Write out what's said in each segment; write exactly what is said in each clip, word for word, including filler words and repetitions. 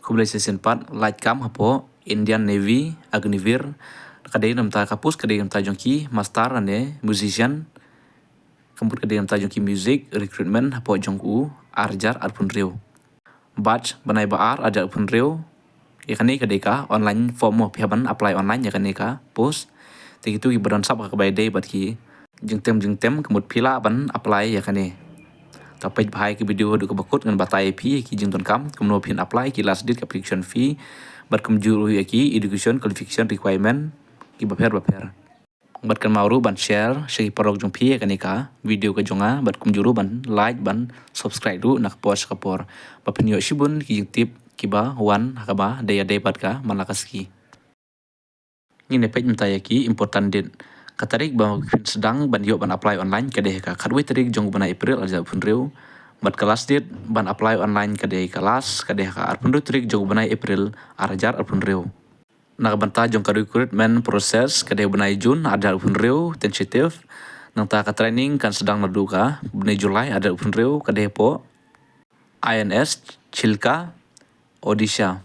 Khublei shisien pat, lait kam hapoh Indian Navy, Agniveer. Ka dei namta ka post, ka dei namta jong ki master ne musician. Ka mut ka dei namta jong ki music recruitment hapoh jong u ar hajar arphew hynriew. Bad bnai ba ar ar hajar arphew hynriew. Ïa kane ka dei ka online form mo, phi hap ban apply online ïa kane ka post. Te kito kiba don sap ha kaba ïadei bad ki jingtem jingtem, ka mut phi lah ban apply ïa kane. To peit bha ïa ki video haduh kaba kut, ngan batai ïa phi ki jingdonkam, kumno phin apply, ki last date, ka application fee, bad kumjuh ruh ïa ki education qualification requirement kiba pher bapher. Bad kynmaw ruh ban share sha ki paralok jong phi ïa kane ka video ka jong nga, bad kumjuh ruh ban like, ban subscribe ruh na ka por sha ka por, ba phin ïoh shibun ki jingtip kiba wan ha kaba dei ïadei bad ka man la ka sngi. Ngin ïa peit mynta ïa ki important date. Ka tarik ba phin sdang ban ïoh ban apply online ka dei ha ka khatwei tarik jong u bnai April ar hajar arphew hynriew. Bad ka last date ban apply online ka dei ka last, ka dei ha ka arphew hynriew tarik jong u bnai April ar hajar arphew hynriew. Na ka bynta jong ka recruitment process ka dei u bnai June ar hajar arphew hynriew tentative. Nangta ka training kan sdang naduh ka bnai July ar hajar arphew hynriew, ka dei hapoh I N S Chilka, Odisha.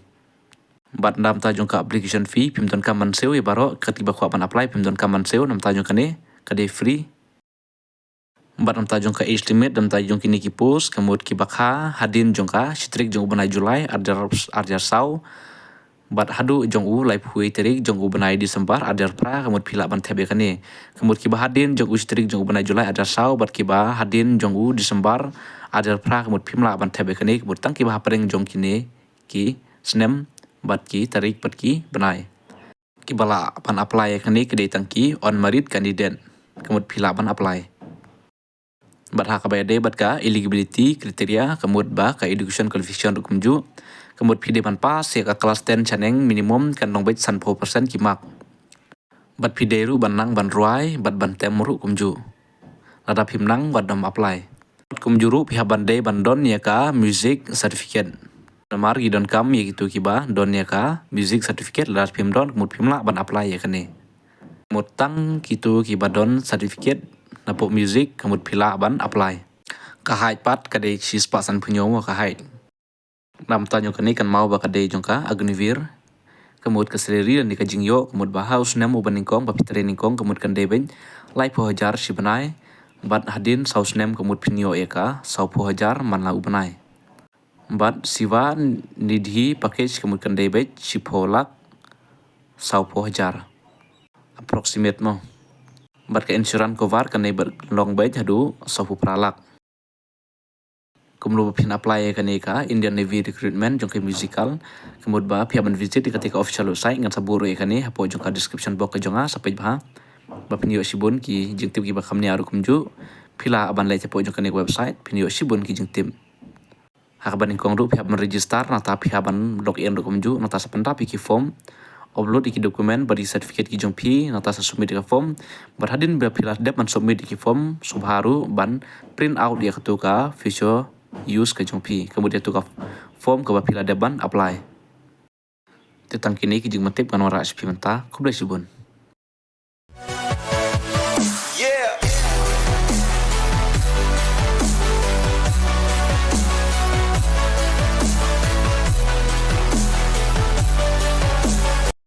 Bad na ka bynta jong ka application fee, phim donkam ban siew ïa baroh, kat kiba kwah ban apply phim donkam ban siew, na ka bynta jong kane ka dei free. Bad na ka bynta jong ka age limit, na ka bynta jong kine ki post, ka mut kiba kha hadien jong ka shi tarik jong u bnai July ar hajar, ar hajar saw. Bad haduh jong u laiphew wei tarik jong u bnai December ar hajar phra, ka mut phi lah ban thep ïa kane. Ka mut kiba hadien jong u shi tarik jong u bnai July ar hajar saw, bad kiba hadien jong u December ar hajar phra, ka mut phim lah ban thep ïa kane, ka mut tang kiba hapdeng jong kine ki snem, bad ki tarik, bad ki bnai. Kiba lah ban apply ïa kane ka dei tang ki on merit candidate, ka mut phi lah ban apply. Bad ha kaba ïadei bad ka eligibility criteria, ka mut ba ka education qualification ruh kumjuh, ka mut phi dei ban pass ïa ka class ten shaneng, minimum kan long beit sanphew percent ki mark. Bad phi dei ruh ban nang ban rwai, bad ban tem ruh kumjuh. Lada phim nang, wat nym apply. Kumjuh ruh phi hap ban dei ban don ïa ka music certificate. Namar ki donkam ïa kito kiba don ïa ka music certificate, lada phim don, ka mut phim lah ban apply ïa kane. Ka mut tang kito kiba don certificate napoh music, ka mut phi lah ban apply. Ka height pat ka dei shispah sanphew hynñiew mo ka height. Na ka bynta jong kane kynmaw ba ka dei jong ka Agniveer. Ka mut ka salary lane ka jingïoh, ka mut ba ha u snem uba nyngkong ba phi trei nyngkong, ka mut kan dei beit laiphew hajar shi bnai. Bad hadien saw snem, ka mut phin ïoh ïa ka sawphew hajar man la u bnai. Bad Sevanidhi package, ka mut kan dei beit shiphew lak sawphew hajar approximate mo. Bad ka insurance cover kan dei beit, long beit haduh sawphew phra lak. Kumno ba phin apply ïa kane ka Indian Navy recruitment jong ka musical. Ka mut ba phi hap ban visit ïa kata ka official website, ngan sa buh ruh ïa kane hapoh jong ka description box ka jong nga, sa peit bha. Ba phin ïoh shibun ki jingtip kiba kham nia ruh kumjuh. Phi lah ban leit hapoh jong kane ka website, phin ïoh shibun ki jingtip. Ha kaba nyngkong ruh phi hap ban register, nangta phi hap ban log in ruh kumjuh, nangta sa pyndap ïa ki form, upload ïa ki document bad ïa ki certificate ki jong phi, nangta sa submit ïa ka form. Bad hadien ba phi la dep ban submit ïa ki form, sngewbha ruh ban print out ïa katu ka future use ka jong phi, ka mut ïa katu ka form kaba phi la dep ban apply. Te tang kine ki jingmyntip ngan wanrah sha phi mynta. Khublei shibun.